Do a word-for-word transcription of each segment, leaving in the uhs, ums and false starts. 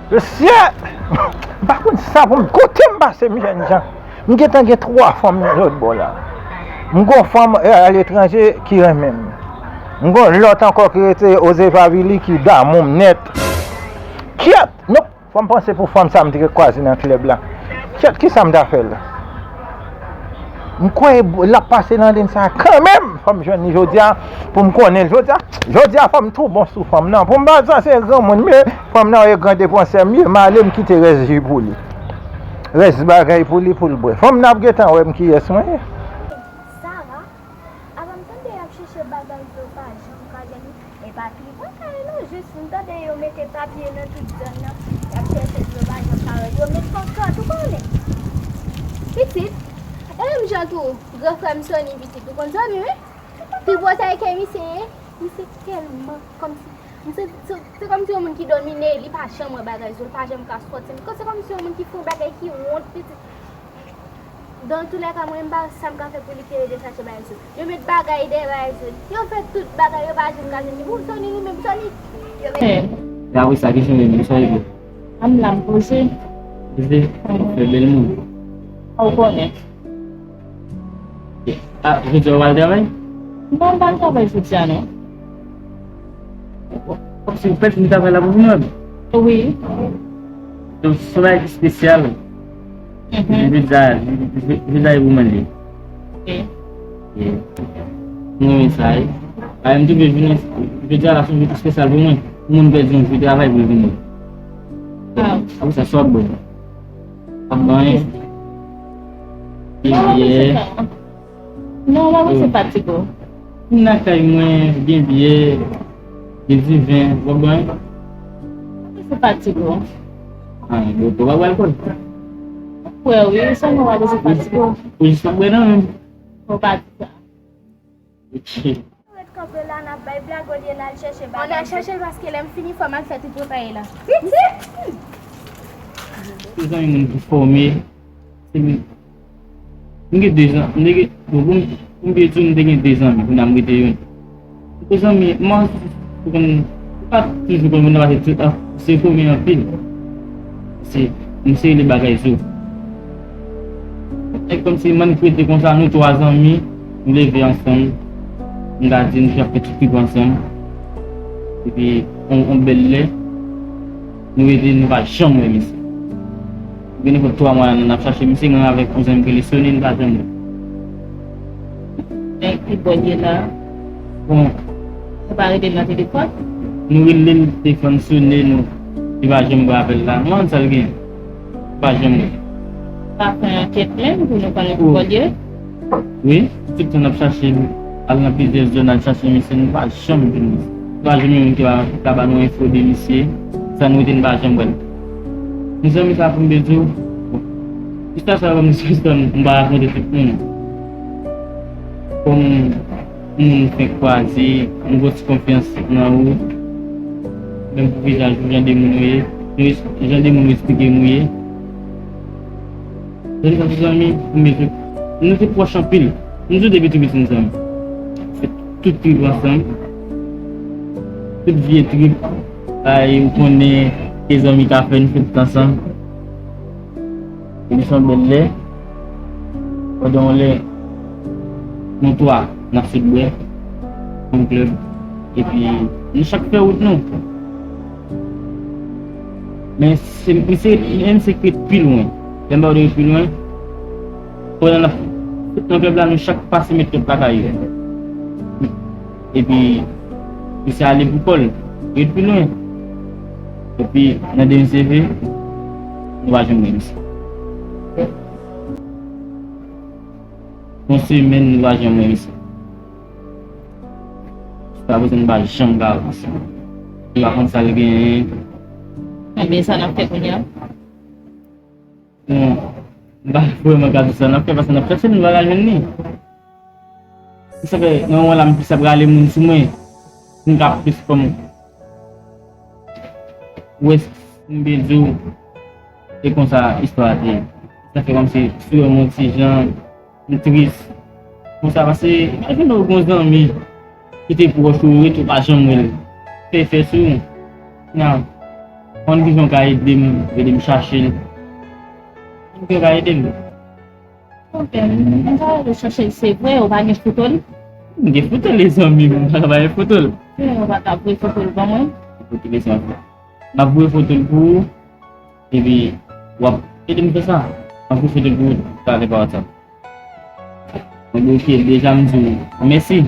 Mesye, m pa konn sa pou m, kote m pase m jèn jan. M gentan gen twa fanm nan lòt bò la. M gon fanm, eh, aletranje ki renmen m. M gon lòt ankò ki rete Ozepavili ki damou m nèt. Kyèt! Non, fò m panse pou fanm sa m te kwaze nan klèb la. Kyèt, kisa m ta fè l? M kwè l ap pase nan liy sa kanmenm. Fò m jwenn li jodi a pou m konnen l jodi a. Jodi a fò m tou bon sou fanm nan. Pou m pa sanse granmoun, men fanm nan e gran depansè m ye, m ale m kite rès ji pou li. Rès bagay pou li pou l bwè. Fanm nan ap gentan wè m kiyès mwen ye. Sara, avan m tande y ap chèche bagay yo pa janm ka jwenn li. E pa pi pran kay non, jis m tande yo mete papye nan tout zòn nan. Y ap chèche dlo pa janm parèt. Yo met pankart, ou konnen. Pitit, e menm jan tou, gran frè m Sony pitit, ou konn Sony, wi? Pi pwotay ke misye ye, misye tèlman kòmsi, misye, se, se kòmsi yon moun ki domine, li pa janm wè bagay sou, li pa janm ka sòti. Se kòmsi yon moun ki fè yon bagay ki wont, pitit. Dans tous les cas, mwen, m pa wè sa m ka fè pou li ke yo dechache bagay sou. Yo met bagay dèyè bagay sou. Yo fè tout bagay, yo pa janm ka jwenn li. Pou Sony, li menm, Sony. Yo met. E apre sa, ki jan li menm, sa li ye? A m la, m poze. Poze? Fè bèl moun. A, ou konnen. A, jodi a ou pa al travay? Non, m pa al travay jodi a, non. Kòmsi ou pèdi travay la pou vin wè m? Wi. Donk, se yon bagay ki espesyal. Mhm. Jodi a, jodi a e pou mwen li. Ok. Yeah. Mwen renmen sa, wi. A, m twouve jounen, jodi a la se yon jou espesyal pou mwen. Pou moun pèdi yon jou travay pou l vini. Wow. Apre sa, sa w ap bwè? W ap bwè anyen? Byen. Non, mwen se fatige. Vin lakay mwen, gen byè, gen diven, w ap bwè? Mwen se fatige. Ah, bon, ou pa bwè alkòl? Mwen bwè, wi, sèlman mwen se fatige. Ou jis pa bwè non menm? Ou pa di sa. Ok. Ret kanpe la, n ap bay blag olye n al chèche bagay. Ann al chèche l paske lè m fini fò m al fè tout travay la. Pitit! Se zanmi moun ki fòme. Se m, m gen de zanmi, m te gen, bon, pou m, pou m byen di w, m te gen de zanmi, kounye a m rete youn. De zanmi, m anvi pou konn, ou pa toujou konn moun nan pase tout an, se kòmè anpil. Se, m se rele bagay sou. E kòmsi m annik rete konsa, nou twa zanmi, nou leve ansanm, m ka di nou ap fè tout trip ansanm. Epi, on, on bèl lè, nou rete, nou pa janm wè misye. Gen nenpòt twa mwa, n ap chache misye, menm avèk yon zanmi ki rele Sony, n pa janm wè. Men ki bò l ye la? Bon. Ou pa rele l nan telefòn? Nou rele l, telefòn sone, nou, li pa janm pran apèl la. M pa konn sa l gen. Li pa janm wè. Pa fè ankèt menm pou nou konnen ki bò l ye? Wi, tout tan n ap chache, al nan plizyè zòn, al chache misye, nou pa janm jwenn misye. Nou pa janm gen moun ki pa ka ba nou enfo de misye. Sa nou rete, nou pa janm wè l. Mezanmi, sa pou m te di w, bon, istwa sa yo, kòm se istwa m, m pa rakonte tout moun. Kòm moun fenk kwaze, m gon ti konfyans nan ou. Menm pou vizaj ou, jan de moun ou ye, jan de moun ou eksplike m ou ye. Zanmi, zanmi, zanmi, m mete, nou te pwòch anpil. Nou tou depi tou piti nou zanmi. Fè tout trip ansanm. Tout vye trip. Ay, ou konnen, ke zanmi ka fè, nou fè tout ansanm. Epi se yon bèl lè. Pandan yon lè, nou twa, n ap sot bwè. Yon klèb. Epi, nou chak fè wout nou. Men se, misye, men misye k ret pi lwen. Lè m ba w de ret pi lwen, pandan n ap sot nan klèb la, nou chak pase met lòt lakay yo. Epi, misye ale pou kò l, ret pi lwen. Epi, nan demen seve, nou pa janm wè misye. Yon semèn, nou pa janm wè misye. Jiskaprezan, nou pa janm ka wè ansanm. Nou pa konn sa l genyen. Ebyen, sa n ap fè kounye a? Bon, m pa vrèman ka di sa n ap fè, paske n ap chache l, nou pa ka jwenn li. Se sa fè, nan moman la, m plis ap rale moun sou mwen. M ka plis kòm, ou wè, m byen di w, se konsa istwa a te ye. Sa fè kòmsi, si w wè m yon ti jan, m tris. Konsa, paske, imajine w gen yon zanmi ki te pwòch ou, ou rete, ou pa janm wè l. Fè fè sou ou. Nan. Konn kijan w ka ede m, ede m chache l. Konn kijan w ka ede m. Konpè, m ta rele chache l, se vre, ou pa gen foto l? M gen foto l, mezanmi, m pa ka pa gen foto l. Ou pa ka voye foto l ban mwen? Foto l, mezanmi. M ap voye foto l pou ou, epi w ap ede m fè sa. M ap voye foto l pou ou talè pa WhatsApp. Mwen bloke l deja, m di w mèsi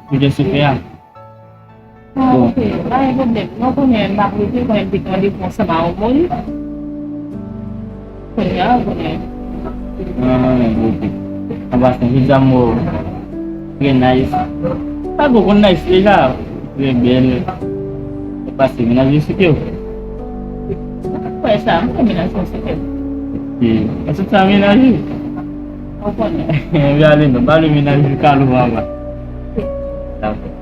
pou jès ou fè a. Ah, bon. Ok, pa gen pwoblèm. Non, konnen m ap rete, konnen m te gen randevou ansanm a yon moun. Kounye a, konnen. Ah, ok. An pasan, jodi a m wè w trè nice. Pa bon, konn nice deja. Trè bèl. Ou pase menaje sou kè w. Kwè sa, m fè menaje sou kè m. Ok. Èske sa menaje? Ou konnen. Ebyen, ale non, pale menaje kalou anba. Dakò.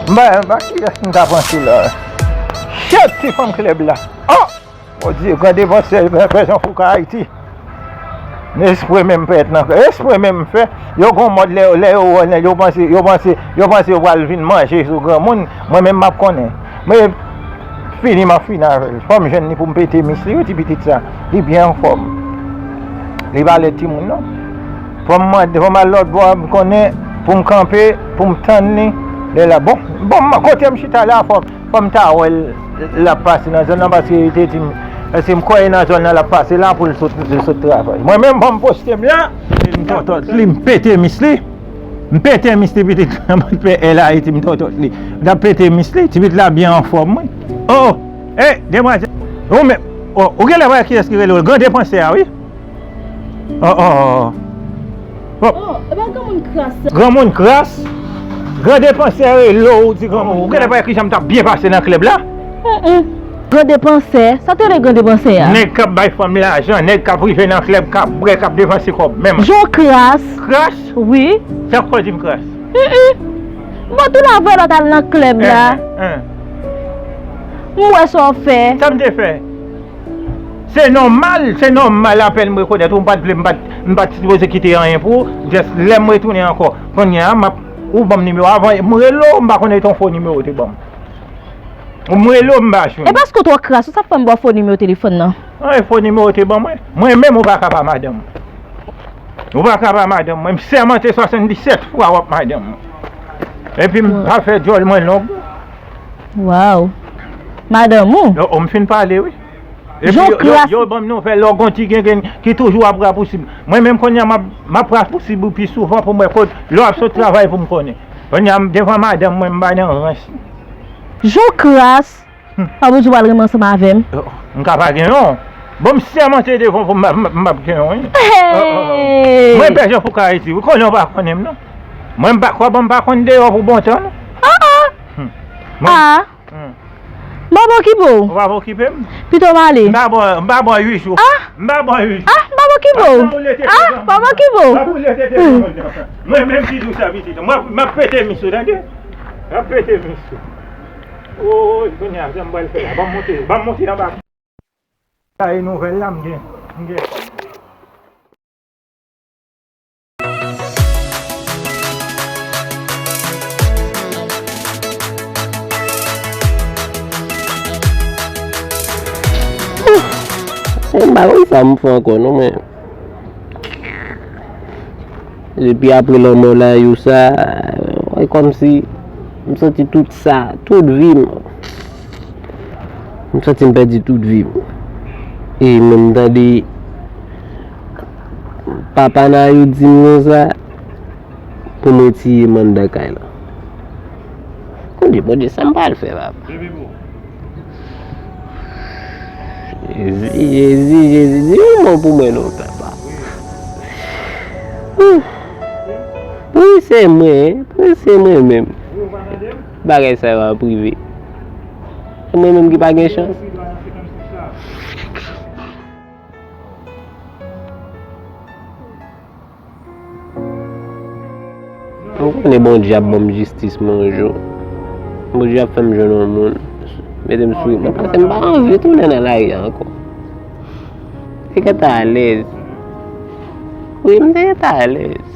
M pa, m pa kiyès m ta panse la. Shit, ti fanm klèb la. Oh! Bondye, gran devansè, gran pèzon fouka Ayiti. Espre menm pèt nan, espre menm fè. Yo gon mòd lè, lè yo wè nèg, yo panse, yo panse, yo panse yo pral vin manje sou granmoun. Mwen menm m ap konnen. Men fini m ap fini avè l. Fò m jwenn li pou m pete mis li, wi, ti pitit sa. Li byen anfòm. Li pa lèd timoun, non. Fò m mande, fò m al lòt bò, m konnen, pou m kanpe, pou m tann li. Lè la, bon, bon, kote m chita la, fò m Fò m ta wè l, l ap pase nan zòn nan, paske li te di m, èske m kwè e nan zòn nan l ap pase la pou l sot, l sot travay. Mwen menm, bon, m poste m la, m tòtòt li, m pete mis li. M pete mis li, pitit la, mwen pè L Ayiti, m tòtòt li. M t ap pete mis li, ti pitit la byen anfòm, wi. Oh, eh, demwazèl, ou menm, oh, ou genlè wè kiyès ki rele w, gran depansè a, wi. Oh, oh, oh. Oh. Oh, e pa granmoun kras sa? Granmoun kras? Gran depansè rele w, ou di granmoun. Ou genlè pa wè kijan m t ap byen pase nan klèb la? Mm, mm. Gran depansè? Sa te rele gran depansè a? Nèg k ap bay fanm lajan, nèg k ap rive nan klèb, k ap bwè, k ap depanse kòb menm. Jan w kras? Kras? Wi. Sa k fè w di m kras? Mm, mm. Bon, tou la vre lòt al nan klèb la. Hein, hein, hein. M wè sa w fè. Sa m te fè? Se nòmal, se nòmal, apèn m rekonèt ou, m pa t vle, m pa t, m pa t sipoze kite anyen pou ou, just lè m retounen ankò. Kounye a, m ap, ou ban m nimewo a, avan, m rele w, m pa konnen se yon fo nimewo ou te ban m. M rele w, m pa jwenn. E paske w twò kras, ou sa fè m ba w fo nimewo telefòn nan. An, e fo nimewo ou te ban mwen. Mwen menm, ou pa ka pa madanm. Ou pa ka pa madanm mwen. M sèmante swasanndisèt fwa w ap madanm mwen. Epi m pa fè djòl mwen long. Waw. Madanm ou? Yo, o, m fin pale, wi. Epi yo, yo, yo ban m nouvèl lè w gon ti gengen ki toujou ap rapousib. Mwen menm kounye a m ap, m ap rapousib ou pi souvan pou m wè kot lè w ap sot travay pou m konnen. Kounye a m devan madanm mwen m pa nan rans. Jan w kras. Hmm. Pa pou di w pral renmen ansanm avè m. Oh, m ka pa gen yon. Bon, m sèmante devan w pou m, m, m ap gen yon, wi. Hey! Oh, oh, oh. Mwen pè Jan Fouka Ayiti, wi, konnen w pa konnen m, non. Mwen m pa, kòman m pa konn deyò pou bon tan, non. Ah, ah. Hmm. Mwen, ah. Hmm. M pa pou okipe w. Ou pa pou okipe m? Pito m ale. M pa bon, m pa bon uit jou. Ah! M pa bon uit jou. Ah, m pa pou okipe w. Ah, m pa pou okipe w. M pa pou lete devan mwen. Mwen menm ki di w sa, pitit. Mwen, m ap pete mis ou, tande? M ap pete mis ou. Woy, kounye a, sa m pral fè la? Ban m monte, ban m monte anba. Sa e nouvèl la, m gen, m gen. Ouf! M pa konn sa m fè ankò non, mwen. Depi apre lanmò Layou sa, e kòmsi m santi tout sa, tout vi m. M santi m pèdi tout vi m. E mwen m tande papa Nayou di m konsa, pou m retire m anndan kay la. Kounye a, Bondye, sa m pral fè, papa? Jezi, Jezi, Jezi, di yon mo pou mwen non, papa. Wi, se mwen, wi, se mwen menm. Bagay sa yo ap rive. Se mwen menm ki pa gen chans. Mwen konnen Bondye ap ban m jistis mwen yon jou. Bondye ap fè m jwenn yon moun. Mete m sou wout mwen, paske m pa anvi tounen nan lari a ankò. E gentan alèz. Wi, m te gentan alèz.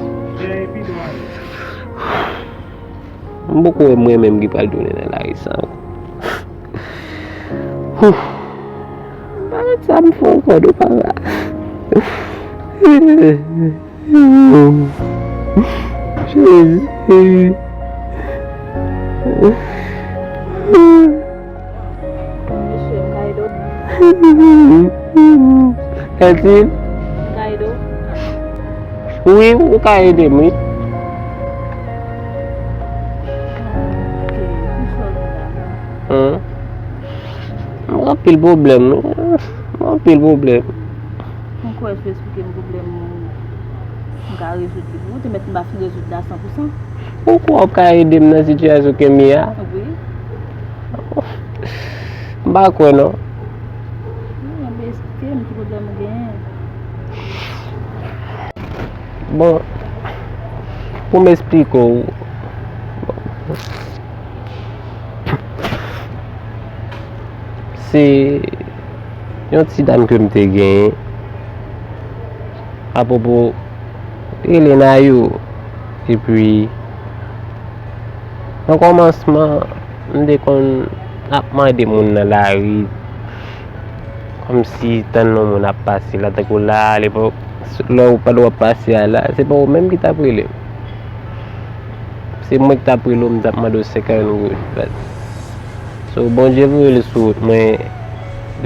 M poko wè mwen menm ki pral tounen nan lari sa ankò. Whew. Pa mèt sa m fè ankò non, papa. Cheri. Mesye, m ka ede w? Kèti? M ka ede w? Wi, ou ka ede m, wi. Ok, ki sòl ou la? Hum. M gen anpil pwoblèm, wi. M gen anpil pwoblèm. Mwen kwè si w esplike m pwoblèm ou, m ka rezoud li pou ou. Ou te mèt m pa fin rezoud la san pou san. Ou kwè w ap ka ede m nan sitiyasyon ke m ye a? Wi. M pa kwè non. Wi, men esplike m ki pwoblèm ou genyen. Bon, pou m esplike w, se yon ti dam ke m te genyen apwopo Elena yo. Epi, nan kòmansman, m te konn ap mande moun nan lari, kòmsi tann yon moun ap pase la, tankou la, alepòk, lè w pa t w ap pase a la, se pa ou menm ki t ap rele m. Se mwen ki t ap rele w, m t ap mande w senkant goud. But, so, Bondye voye l sou wout mwen,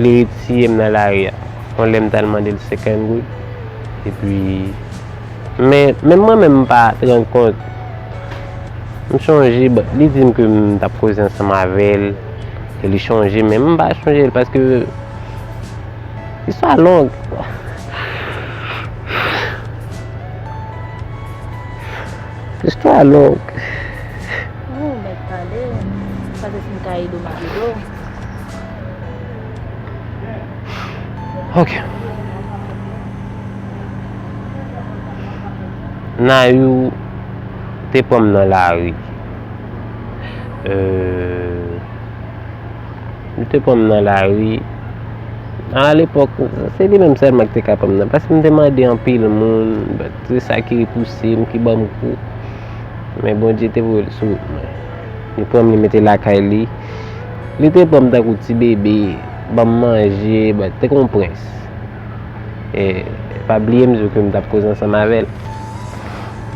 li retire m nan lari a. Yon lè m t al mande l senkant goud. Epi, men, menm mwen menm m pa t rann kont. M chonje, but, li di m ke m t ap koze ansanm avè l. E li chonje, men m pa chonje l paske istwa long. Istwa long. Ou mèt pale. Pase si m ka ede w, m ap ede w. Ok. Nayou te pran m nan lari. Euh, Li te pran m nan lari. Alepòk, se li menm sèlman ki te ka pran m nan. Paske m te mande anpil moun, but se sa ki repouse m, ki ban m kou. Men Bondye te voye l sou wout mwen. Li pran m, li mete l lakay li. Li te pran m tankou ti bebe, ban m manje, but te kon prens. E, pa bliye m di w ke m t ap koze ansanm avè l.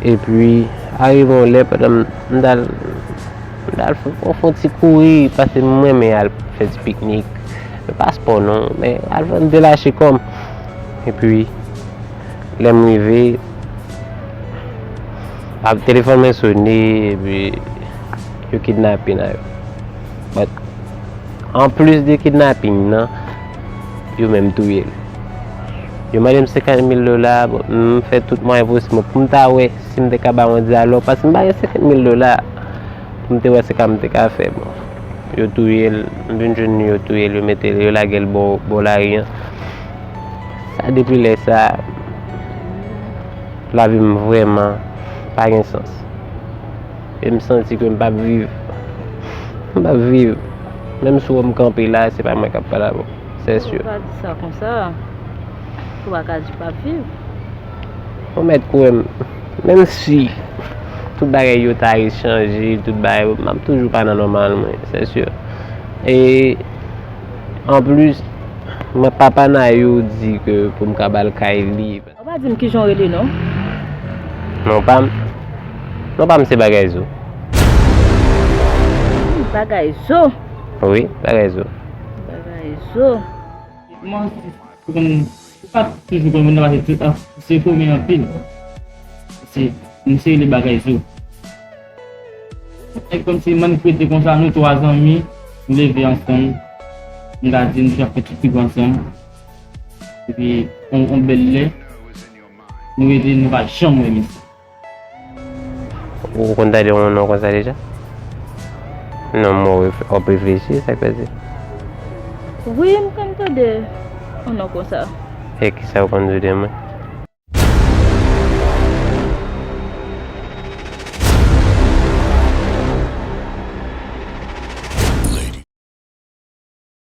Epi, arive yon lè, pandan m, m t al, m t al fè, fè yon ti kouri, paske m renmen al fè ti piknik. Men pa spò non, men al fè, m te lache kò m. Epi, lè m rive, ap, telefòn mwen sone, epi yo kidnape Nayou. But, anplis de kidnaping nan, yo menm touye l. Yo mande m senkant mil dola, bon, m fè tout mwayen posib mwen pou m ta wè si m te ka ba yon dyalòg, paske m pa gen senkant mil dola pou m te wè se ka m te ka fè. Bon, yo touye l, m vin jwenn li, yo touye l, yo mete l, yo lage l bò, bò lari an. Sa, depi lè sa, lavi m vrèman pa gen sans. E m santi ke m p ap viv. M p ap viv. Menm si w wè m kanpe la, se pa mwen k ap pale avè w. C'est sûr. Ou pa di sa konsa. Ou pa ka di w p ap viv. Ou mèt kwè m. Menm si tout bagay yo ta rechanje, tout bagay, m ap toujou pa nan nòmal mwen, c'est sûr. E anplis, mwen, papa Nayou di ke pou m ka ba l kay li. Ou pa di m kijan w rele non. Non pa m. Non pa m se Bagay Zo. Hmm, Bagay Zo. Wi, Bagay Zo. Bagay Zo. Kòman ou konn, ou pa toujou konn moun nan pase tout an, se komen anpil. Se, misye rele Bagay Zo. E kòmsi m annik rete konsa, nou twa zanmi, nou leve ansanm. M ka di nou t ap fè tout figi ansanm. Epi, on, on bèl lè, nou rete, nou pa janm wè misye. Ou konn tande yon non konsa deja? Non, mwen w ap reflechi, sa k pase? Wi, m konn tande yon non konsa. E kisa w konn di de mwen?